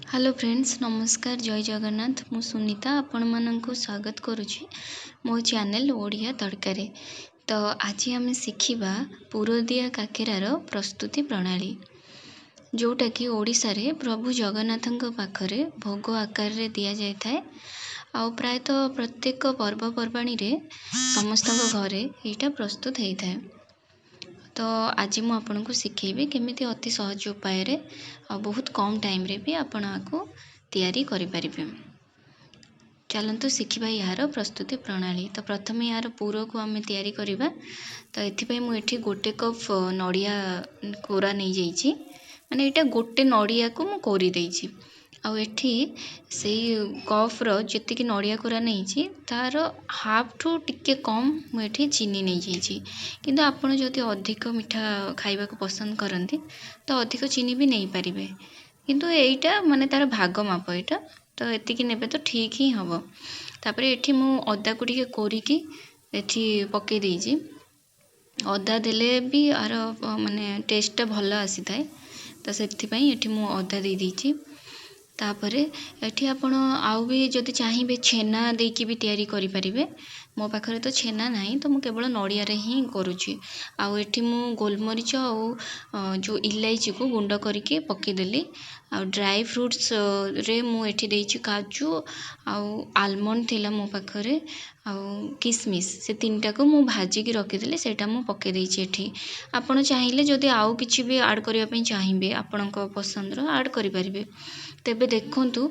Hello friends, ନମସ୍କାର, ଜୟ ଜଗନ୍ନାଥ। ମୁଁ ସୁନିତା ଆପଣମାନଙ୍କୁ ସ୍ୱାଗତ କରୁଛି ମୋ ଚ୍ୟାନେଲ୍ ଓଡ଼ିଆ ତଡ଼କାରେ। ତ ଆଜି ଆମେ ଶିଖିବା ପୁରଦିଆ କାକେରାର ପ୍ରସ୍ତୁତି ପ୍ରଣାଳୀ, ଯେଉଁଟାକି ଓଡ଼ିଶାରେ ପ୍ରଭୁ ଜଗନ୍ନାଥଙ୍କ ପାଖରେ ଭୋଗ ଆକାରରେ ଦିଆଯାଇଥାଏ। ଆଉ ପ୍ରାୟତଃ ପ୍ରତ୍ୟେକ ପର୍ବପର୍ବାଣୀରେ ସମସ୍ତଙ୍କ ଘରେ ଏଇଟା ପ୍ରସ୍ତୁତ ହେଇଥାଏ। ତ ଆଜି ମୁଁ ଆପଣଙ୍କୁ ଶିଖେଇବି କେମିତି ଅତି ସହଜ ଉପାୟରେ ଆଉ ବହୁତ କମ୍ ଟାଇମ୍ରେ ବି ଆପଣ ଆକୁ ତିଆରି କରିପାରିବେ। ଚାଲନ୍ତୁ ଶିଖିବା ଏହାର ପ୍ରସ୍ତୁତି ପ୍ରଣାଳୀ। ତ ପ୍ରଥମେ ଏହାର ପୁରକୁ ଆମେ ତିଆରି କରିବା। ତ ଏଥିପାଇଁ ମୁଁ ଏଠି 1 କପ୍ ନଡ଼ିଆ କୋରା ନେଇଯାଇଛି, ମାନେ ଏଇଟା ଗୋଟେ ନଡ଼ିଆକୁ ମୁଁ କୋରି ଦେଇଛି। ଆଉ ଏଠି ସେଇ କପ୍ର ଯେତିକି ନଡ଼ିଆ କୋରା ନେଇଛି ତା'ର ହାଫ୍ଠୁ ଟିକେ କମ୍ ମୁଁ ଏଠି ଚିନି ନେଇଯାଇଛି। କିନ୍ତୁ ଆପଣ ଯଦି ଅଧିକ ମିଠା ଖାଇବାକୁ ପସନ୍ଦ କରନ୍ତି ତ ଅଧିକ ଚିନି ବି ନେଇପାରିବେ, କିନ୍ତୁ ଏଇଟା ମାନେ ତା'ର ଭାଗ ମାପ, ଏଇଟା ତ ଏତିକି ନେବେ ତ ଠିକ୍ ହିଁ ହେବ। ତାପରେ ଏଠି ମୁଁ ଅଦାକୁ ଟିକେ କୋରିକି ଏଠି ପକାଇ ଦେଇଛି। ଅଦା ଦେଲେ ବି ଆର ମାନେ ଟେଷ୍ଟଟା ଭଲ ଆସିଥାଏ, ତ ସେଥିପାଇଁ ଏଠି ମୁଁ ଅଦା ଦେଇଦେଇଛି। ତାପରେ ଏଠି ଆପଣ ଆଉ ବି ଯଦି ଚାହିଁବେ ଛେନା ଦେଇକି ବି ତିଆରି କରିପାରିବେ। ମୋ ପାଖରେ ତ ଛେନା ନାହିଁ, ତ ମୁଁ କେବଳ ନଡ଼ିଆରେ ହିଁ କରୁଛି। ଆଉ ଏଠି ମୁଁ ଗୋଲମରିଚ ଆଉ ଯେଉଁ ଇଲାଇଚିକୁ ଗୁଣ୍ଡ କରିକି ପକାଇଦେଲି। ଆଉ ଡ୍ରାଏ ଫ୍ରୁଟ୍ସରେ ମୁଁ ଏଠି ଦେଇଛି କାଜୁ ଆଉ ଆଲମଣ୍ଡ ଥିଲା ମୋ ପାଖରେ, ଆଉ କିସମିସ୍, ସେ ତିନିଟାକୁ ମୁଁ ଭାଜିକି ରଖିଥିଲି, ସେଇଟା ମୁଁ ପକାଇ ଦେଇଛି ଏଠି। ଆପଣ ଚାହିଁଲେ ଯଦି ଆଉ କିଛି ବି ଆଡ଼୍ କରିବା ପାଇଁ ଚାହିଁବେ ଆପଣଙ୍କ ପସନ୍ଦର ଆଡ଼୍ କରିପାରିବେ। ତେବେ ଦେଖନ୍ତୁ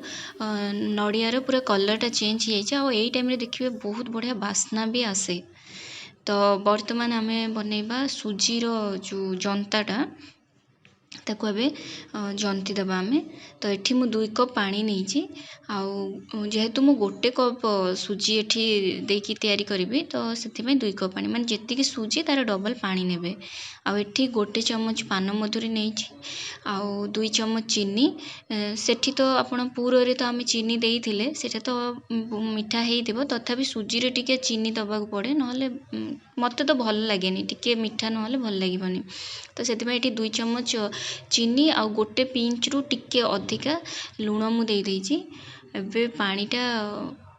ନଡ଼ିଆର ପୁରା କଲର୍ଟା ଚେଞ୍ଜ ହେଇଯାଇଛି। ଆଉ ଏଇ ଟାଇମ୍ରେ ଦେଖିବେ ବହୁତ ବଢ଼ିଆ ବାସ୍ନା ବି ଆସେ। ତ ବର୍ତ୍ତମାନ ଆମେ ବନେଇବା ସୁଜିର ଯେଉଁ ଜନ୍ତାଟା, ତାକୁ ଏବେ ଜନ୍ତି ଦେବା ଆମେ। ତ ଏଠି ମୁଁ 2 କପ୍ ପାଣି ନେଇଛି। ଆଉ ଯେହେତୁ ମୁଁ 1 କପ୍ ସୁଜି ଏଠି ଦେଇକି ତିଆରି କରିବି, ତ ସେଥିପାଇଁ 2 କପ୍ ପାଣି, ମାନେ ଯେତିକି ସୁଜି ତା'ର ଡବଲ୍ ପାଣି ନେବେ। ଆଉ ଏଠି 1 ଚାମଚ ପାନମଧୁରୀ ନେଇଛି ଆଉ 2 ଚାମଚ ଚିନି। ସେଠି ତ ଆପଣ ପୁରରେ ତ ଆମେ ଚିନି ଦେଇଥିଲେ, ସେଇଟା ତ ମିଠା ହେଇଥିବ, ତଥାପି ସୁଜିରେ ଟିକେ ଚିନି ଦେବାକୁ ପଡ଼େ, ନହେଲେ ମୋତେ ତ ଭଲ ଲାଗେନି, ଟିକେ ମିଠା ନହେଲେ ଭଲ ଲାଗିବନି। ତ ସେଥିପାଇଁ ଏଠି 2 ଚାମଚ ଚିନି ଆଉ 1 ପିଞ୍ଚରୁ ଟିକେ ଅଧିକା ଲୁଣ ମୁଁ ଦେଇଦେଇଛି। ଏବେ ପାଣିଟା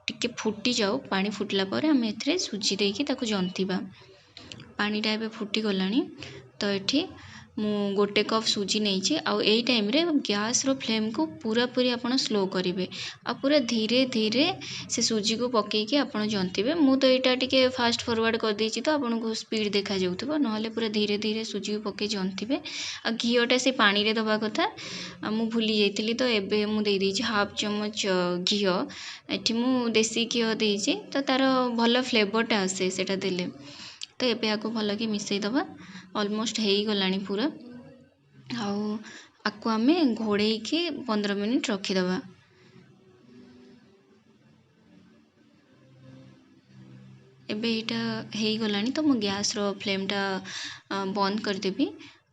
ଟିକେ ଫୁଟିଯାଉ। ପାଣି ଫୁଟିଲା ପରେ ଆମେ ଏଥିରେ ସୁଜି ଦେଇକି ତାକୁ ଜନ୍ତିବା। ପାଣିଟା ଏବେ ଫୁଟିଗଲାଣି। ତ ଏଠି ମୁଁ 1 କପ୍ ସୁଜି ନେଇଛି। ଆଉ ଏଇ ଟାଇମ୍ରେ ଗ୍ୟାସ୍ର ଫ୍ଲେମ୍କୁ ପୁରାପୁରି ଆପଣ ସ୍ଲୋ କରିବେ ଆଉ ପୁରା ଧୀରେ ଧୀରେ ସେ ସୁଜିକୁ ପକାଇକି ଆପଣ ଜନ୍ତିବେ। ମୁଁ ତ ଏଇଟା ଟିକେ ଫାଷ୍ଟ ଫରୱାର୍ଡ଼ କରିଦେଇଛି, ତ ଆପଣଙ୍କୁ ସ୍ପିଡ଼୍ ଦେଖାଯାଉଥିବ, ନହେଲେ ପୁରା ଧୀରେ ଧୀରେ ସୁଜିକୁ ପକାଇ ଜନ୍ତିବେ। ଆଉ ଘିଅଟା ସେ ପାଣିରେ ଦେବା କଥା, ଆଉ ମୁଁ ଭୁଲି ଯାଇଥିଲି, ତ ଏବେ ମୁଁ ଦେଇଦେଇଛି ହାଫ୍ ଚାମଚ ଘିଅ। ଏଠି ମୁଁ ଦେଶୀ ଘିଅ ଦେଇଛି, ତ ତା'ର ଭଲ ଫ୍ଲେଭର୍ଟା ଆସେ ସେଇଟା ଦେଲେ। ତ ଏବେ ୟାକୁ ଭଲକି ମିଶାଇଦେବା। ଅଲମୋଷ୍ଟ ହେଇଗଲାଣି ପୁରା। ଆଉ ଆକୁ ଆମେ ଘୋଡ଼େଇକି 15 ମିନିଟ୍ ରଖିଦେବା। ଏବେ ଏଇଟା ହେଇଗଲାଣି, ତ ମୁଁ ଗ୍ୟାସ୍ର ଫ୍ଲେମ୍ଟା ବନ୍ଦ କରିଦେବି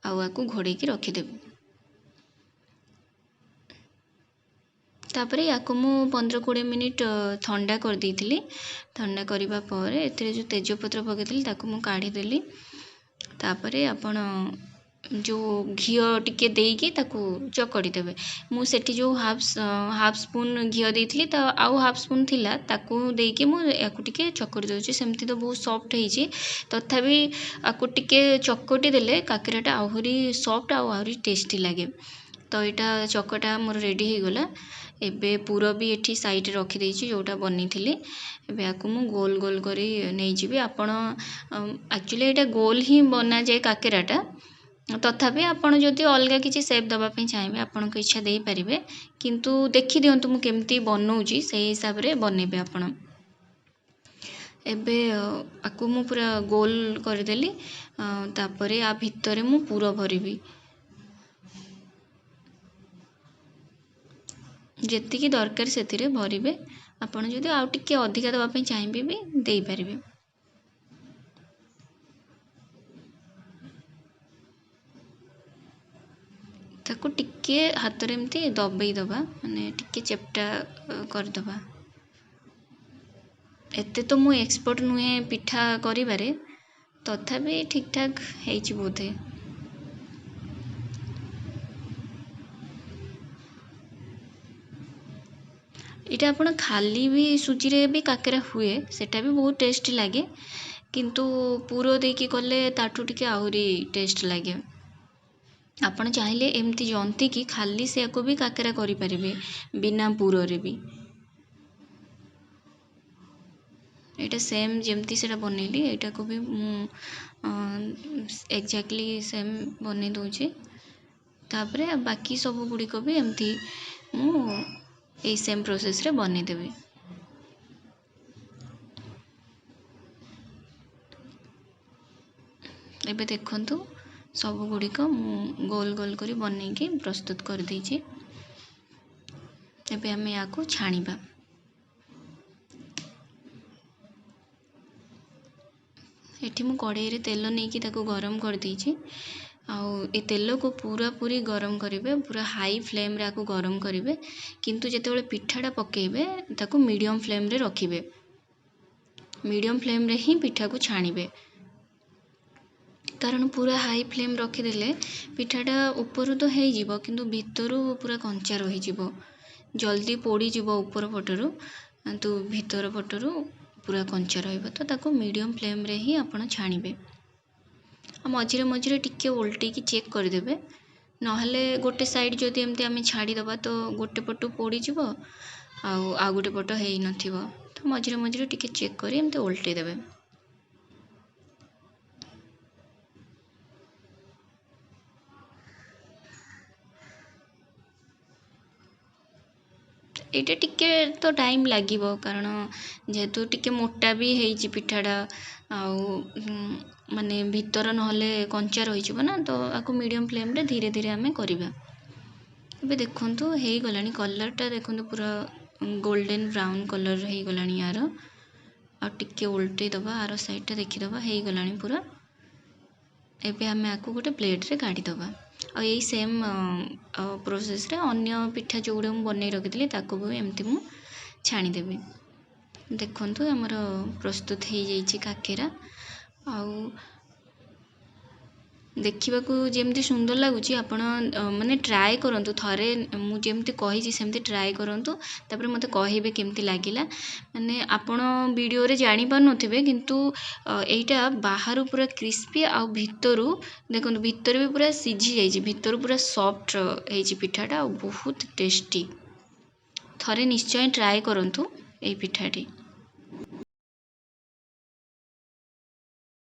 ଆଉ ଆକୁ ଘୋଡ଼େଇକି ରଖିଦେବି। ତାପରେ ୟାକୁ ମୁଁ 15-20 ମିନିଟ୍ ଥଣ୍ଡା କରିଦେଇଥିଲି। ଥଣ୍ଡା କରିବା ପରେ ଏଥିରେ ଯେଉଁ ତେଜପତ୍ର ପକାଇଥିଲି ତାକୁ ମୁଁ କାଢ଼ିଦେଲି। ତାପରେ ଆପଣ ଯେଉଁ ଘିଅ ଟିକେ ଦେଇକି ତାକୁ ଚକଟି ଦେବେ। ମୁଁ ସେଠି ଯେଉଁ ହାଫ୍ ସ୍ପୁନ୍ ଘିଅ ଦେଇଥିଲି, ତ ଆଉ ହାଫ୍ ସ୍ପୁନ୍ ଥିଲା, ତାକୁ ଦେଇକି ମୁଁ ୟାକୁ ଟିକେ ଚକଟି ଦେଉଛି। ସେମିତି ତ ବହୁତ ସଫ୍ଟ ହେଇଛି, ତଥାପି ଆକୁ ଟିକେ ଚକଟି ଦେଲେ କାକେରାଟା ଆହୁରି ସଫ୍ଟ ଆଉ ଆହୁରି ଟେଷ୍ଟି ଲାଗେ। ତ ଏଇଟା ଚକଟା ମୋର ରେଡ଼ି ହେଇଗଲା। ଏବେ ପୁର ବି ଏଠି ସାଇଡ଼୍ରେ ରଖିଦେଇଛି ଯେଉଁଟା ବନେଇଥିଲି। ଏବେ ୟାକୁ ମୁଁ ଗୋଲ ଗୋଲ କରି ନେଇଯିବି। ଆପଣ ଆକ୍ଚୁଆଲି ଏଇଟା ଗୋଲ ହିଁ ବନାଯାଏ କାକେରାଟା, ତଥାପି ଆପଣ ଯଦି ଅଲଗା କିଛି ସେପ୍ ଦେବା ପାଇଁ ଚାହିଁବେ ଆପଣଙ୍କ ଇଚ୍ଛା ଦେଇପାରିବେ, କିନ୍ତୁ ଦେଖିଦିଅନ୍ତୁ ମୁଁ କେମିତି ବନଉଛି ସେଇ ହିସାବରେ ବନେଇବେ ଆପଣ। ଏବେ ଆକୁ ମୁଁ ପୁରା ଗୋଲ କରିଦେଲି। ତାପରେ ଆ ଭିତରେ ମୁଁ ପୁର ଭରିବି, ଯେତିକି ଦରକାର ସେଥିରେ ଭରିବେ। ଆପଣ ଯଦି ଆଉ ଟିକେ ଅଧିକା ଦେବା ପାଇଁ ଚାହିଁବେ ବି ଦେଇପାରିବେ। ତାକୁ ଟିକେ ହାତରେ ଏମିତି ଦବେଇ ଦେବା, ମାନେ ଟିକେ ଚେପ୍ଟା କରିଦେବା। ଏତେ ତ ମୁଁ ଏକ୍ସପର୍ଟ ନୁହେଁ ପିଠା କରିବାରେ, ତଥାପି ଠିକ୍ଠାକ୍ ହେଇଛି ବୋଧେ। ଏଇଟା ଆପଣ ଖାଲି ବି ସୁଜିରେ ବି କାକେରା ହୁଏ, ସେଇଟା ବି ବହୁତ ଟେଷ୍ଟି ଲାଗେ, କିନ୍ତୁ ପୁର ଦେଇକି କଲେ ତାଠୁ ଟିକେ ଆହୁରି ଟେଷ୍ଟ ଲାଗେ। ଆପଣ ଚାହିଁଲେ ଏମିତି ଜନ୍ତିକି ଖାଲି ସେୟାକୁ ବି କାକେରା କରିପାରିବେ ବିନା ପୁରରେ ବି। ଏଇଟା ସେମ୍ ଯେମିତି ସେଇଟା ବନେଇଲି, ଏଇଟାକୁ ବି ମୁଁ ଏକ୍ଜାକ୍ଟଲି ସେମ୍ ବନେଇ ଦେଉଛି। ତାପରେ ବାକି ସବୁ ଗୁଡ଼ିକ ବି ଏମିତି ମୁଁ ଏଇ ସେମ୍ ପ୍ରୋସେସ୍ରେ ବନେଇଦେବି। ଏବେ ଦେଖନ୍ତୁ ସବୁଗୁଡ଼ିକ ମୁଁ ଗୋଲ ଗୋଲ କରି ବନେଇକି ପ୍ରସ୍ତୁତ କରିଦେଇଛି। ଏବେ ଆମେ ୟାକୁ ଛାଣିବା। ଏଠି ମୁଁ କଢ଼େଇରେ ତେଲ ନେଇକି ତାକୁ ଗରମ କରିଦେଇଛି। ଆଉ ଏ ତେଲକୁ ପୁରାପୁରି ଗରମ କରିବେ, ପୁରା ହାଇ ଫ୍ଲେମ୍ରେ ଆକୁ ଗରମ କରିବେ, କିନ୍ତୁ ଯେତେବେଳେ ପିଠାଟା ପକାଇବେ ତାକୁ ମିଡ଼ିୟମ୍ ଫ୍ଲେମ୍ରେ ରଖିବେ। ମିଡ଼ିୟମ୍ ଫ୍ଲେମ୍ରେ ହିଁ ପିଠାକୁ ଛାଣିବେ, କାରଣ ପୁରା ହାଇ ଫ୍ଲେମ୍ ରଖିଦେଲେ ପିଠାଟା ଉପରୁ ତ ହେଇଯିବ କିନ୍ତୁ ଭିତରୁ ପୁରା କଞ୍ଚା ରହିଯିବ, ଜଲ୍ଦି ପୋଡ଼ିଯିବ ଉପର ପଟରୁ, କିନ୍ତୁ ଭିତର ପଟରୁ ପୁରା କଞ୍ଚା ରହିବ। ତ ତାକୁ ମିଡ଼ିୟମ୍ ଫ୍ଲେମ୍ରେ ହିଁ ଆପଣ ଛାଣିବେ। ଆଉ ମଝିରେ ମଝିରେ ଟିକେ ଓଲଟେଇକି ଚେକ୍ କରିଦେବେ, ନହେଲେ ଗୋଟେ ସାଇଡ଼୍ ଯଦି ଏମିତି ଆମେ ଛାଡ଼ିଦେବା ତ ଗୋଟେ ପଟୁ ପୋଡ଼ିଯିବ ଆଉ ଗୋଟେ ପଟ ହେଇନଥିବ। ତ ମଝିରେ ମଝିରେ ଟିକେ ଚେକ୍ କରି ଏମିତି ଓଲଟେଇ ଦେବେ। ଏଇଟା ଟିକେ ତ ଟାଇମ୍ ଲାଗିବ, କାରଣ ଯେହେତୁ ଟିକେ ମୋଟା ବି ହେଇଛି ପିଠାଟା, ଆଉ ମାନେ ଭିତର ନହେଲେ କଞ୍ଚା ରହିଯିବ ନା, ତ ଆକୁ ମିଡ଼ିୟମ୍ ଫ୍ଲେମ୍ରେ ଧୀରେ ଧୀରେ ଆମେ କରିବା। ଏବେ ଦେଖନ୍ତୁ ହେଇଗଲାଣି, କଲର୍ଟା ଦେଖନ୍ତୁ ପୁରା ଗୋଲ୍ଡେନ୍ ବ୍ରାଉନ୍ କଲର୍ ହେଇଗଲାଣି ୟାର। ଆଉ ଟିକେ ଓଲଟେଇ ଦେବା, ଆର ସାଇଡ଼୍ଟା ଦେଖିଦେବା, ହେଇଗଲାଣି ପୁରା। ଏବେ ଆମେ ଆକୁ ଗୋଟେ ପ୍ଲେଟ୍ରେ କାଢ଼ିଦେବା। ଆଉ ଏଇ ସେମ୍ ପ୍ରୋସେସ୍ରେ ଅନ୍ୟ ପିଠା ଯେଉଁଗୁଡ଼ା ମୁଁ ବନେଇ ରଖିଥିଲି ତାକୁ ବି ଏମିତି ମୁଁ ଛାଣିଦେବି। ଦେଖନ୍ତୁ ଆମର ପ୍ରସ୍ତୁତ ହେଇଯାଇଛି କାକେରା। ଆଉ ଦେଖିବାକୁ ଯେମିତି ସୁନ୍ଦର ଲାଗୁଛି, ଆପଣ ମାନେ ଟ୍ରାଏ କରନ୍ତୁ ଥରେ, ମୁଁ ଯେମିତି କହିଛି ସେମିତି ଟ୍ରାଏ କରନ୍ତୁ, ତାପରେ ମୋତେ କହିବେ କେମିତି ଲାଗିଲା। ମାନେ ଆପଣ ଭିଡ଼ିଓରେ ଜାଣିପାରୁନଥିବେ, କିନ୍ତୁ ଏଇଟା ବାହାରୁ ପୁରା କ୍ରିସ୍ପି ଆଉ ଭିତରୁ ଦେଖନ୍ତୁ ଭିତରେ ବି ପୁରା ସିଝି ଯାଇଛି, ଭିତରୁ ପୁରା ସଫ୍ଟ ହେଇଛି ପିଠାଟା ଆଉ ବହୁତ ଟେଷ୍ଟି। ଥରେ ନିଶ୍ଚୟ ଟ୍ରାଏ କରନ୍ତୁ ଏଇ ପିଠାଟି।